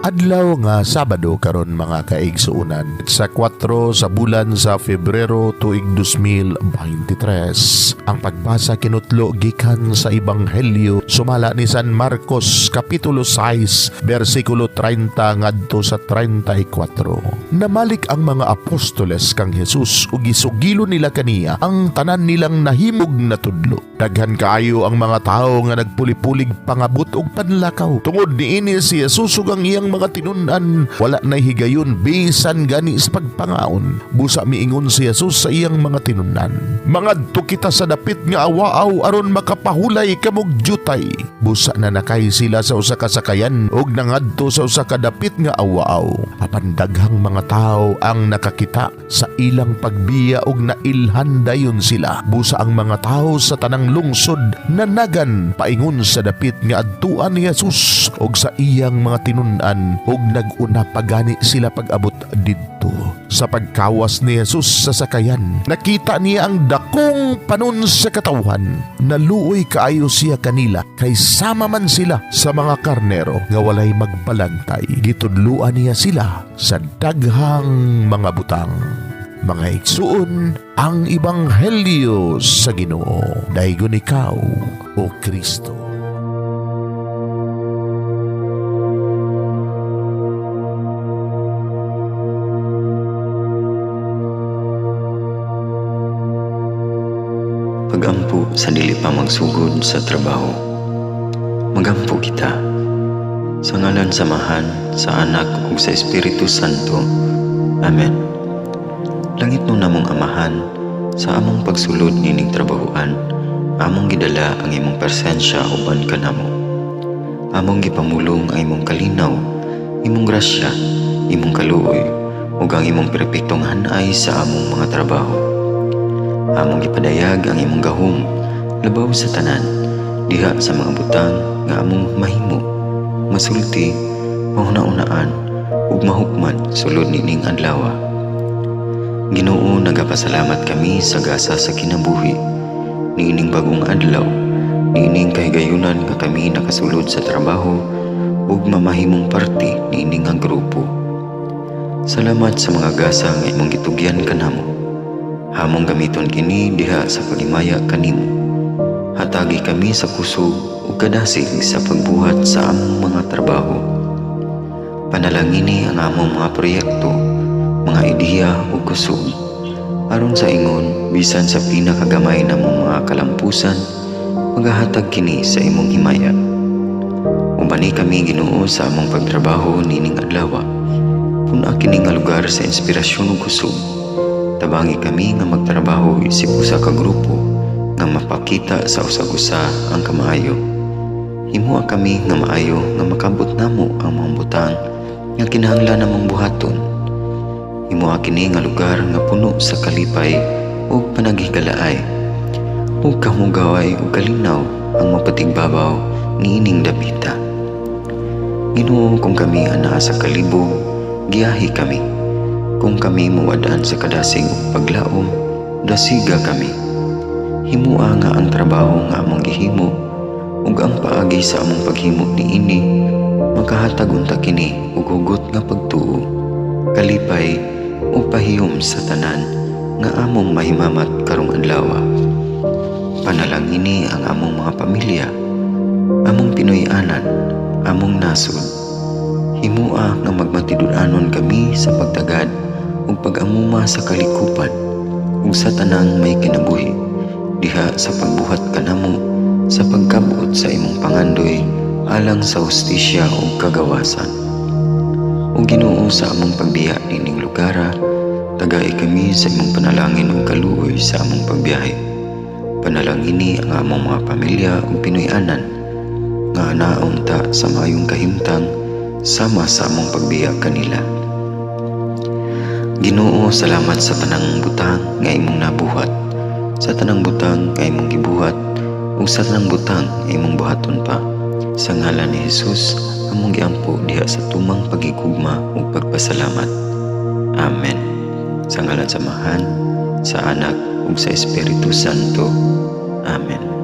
Adlaw nga Sabado karon, mga kaigsuonan, sa 4 sa bulan sa Febrero tuig 2023. Ang pagbasa kinutlo gikan sa Ebanghelyo sumala ni San Marcos, kapitulo 6, bersikulo 30 ngadto sa 34. Namalik ang mga apostoles kang Jesus ug gisugilo nila kaniya ang tanan nilang nahimog natudlo. Daghan kaayo ang mga tawo nga nagpuli-pulig pangabot og panlakaw. Tungod niini, si Jesus ug ang iyang mga tinun-an wala nay higayon bisan gani sa pagpangaon. Busa miingon si Jesus sa iyang mga tinun-an, "Mangadto kita sa dapit nga awaaw aron makapahulay kamog jutay." Busa nanakay sila sa usa ka sakayan ug nangadto sa usa ka dapit nga awaaw. Apan daghang mga tawo ang nakakita sa ilang pagbiya ug nailhan dayon sila. Busa ang mga tawo sa tanang lungsod nanagan paingon sa dapit nga adtuan ni Jesus ug sa iyang mga tinun-an, ug nag-una pa gani sila pag-abot didto. Sa pagkawas ni Jesus sa sakayan, nakita niya ang dakong panon sa katawhan. Naluoy kaayo siya kanila kay sama man sila sa mga karnero nga walay magbalantay. Gitudluan niya sila sa daghang mga butang. Mga igsuon, ang Ebanghelyo sa Ginoo. Daygon ikaw, O Kristo. Pagampo sa dili pa magsugod sa trabaho. Magampo kita. Sa ngalan sa Amahan, sa Anak ug sa Espiritu Santo. Amen. Langitnon namong Amahan, sa among pagsulod nining trabahoan, among gidala ang imong presensya uban kanamo. Among gipamulong ang imong kalinaw, imong grasya, imong kaluoy, ug ang imong perpektong hanay sa among mga trabaho. Among gipadayag ang imong gahom labaw sa tanan diha sa mga butang nga among mahimo, masulti, mahuna-unaan ug mahukman sulod nining adlaw. Ginoo, nagapasalamat kami sa gasa sa kinabuhi niining bagong adlaw, niining kahigayunan nga kami nakasulod sa trabaho ug mamahimong parte niini nga grupo. Salamat sa mga gasa nga imong gitugyan kanamo. Among gamiton kini diha sa paghimaya kanimo. Hatagi kami sa kusog ug kadasig sa pagbuhat sa among mga trabaho. Panalangini ang among mga proyekto, mga ideya ug kusog. Aron sa ingon, bisan sa pinakagamay namong mga kalampusan, magahatag kini sa imong himaya. Ubani kami, Ginoo, sa among pagtrabaho nining adlaw. Pun-a kini nga lugar sa inspirasyon ug kusog. Tabangi kami nga magtrabaho isip usa ka grupo nga mapakita sa usag-usa ang kamaayo. Himoa kami nga maayo nga makabot namo ang mga butang nga kinahanglan namong buhaton. Himoa kini nga lugar nga puno sa kalipay ug panaghigalaay. Ug kahugaway ug kalinaw ang mapatigbabaw niining dapita. Ginoo, kung kami anaa sa kalibog, giyahi kami. Kung kami muwad-an sa kadasig ug paglaom, dasiga kami. Himoa nga ang trabaho nga among gihimo ug ang paagi sa among paghimo niini makahatag unta kini og hugot nga pagtuo, kalipay ug pahiyom sa tanan nga among mahimamat karong adlaw. Panalangini ang among mga pamilya, among Pinoy-anan, among nasod. Himoa nga magmatinud-anon kami sa pagtagad ug pag-amuma sa kalikupan ug sa tanang may kinabuhi diha sa pagbuhat kanamo sa pagkabot sa imong pangandoy alang sa hustisya ug kagawasan. O Ginoo, sa among pagbiya nining lugara, tagai kami sa imong panalangin ug kaluoy sa among pagbiyahe. Panalangini ang among mga pamilya ug Pinoy-anan nga anaon ta sa maayong kahimtang sama sa among pagbiya kanila. Ginoo, salamat sa tanang butang nga imong nabuhat, sa tanang butang nga imong gibuhat, ug sa tanang butang nga imong buhaton pa. Sa ngalan ni Jesus, among giampo diha sa tumang pagigugma ug pagpasalamat. Amen. Sa ngalan sa Amahan, sa Anak ug sa Espiritu Santo. Amen.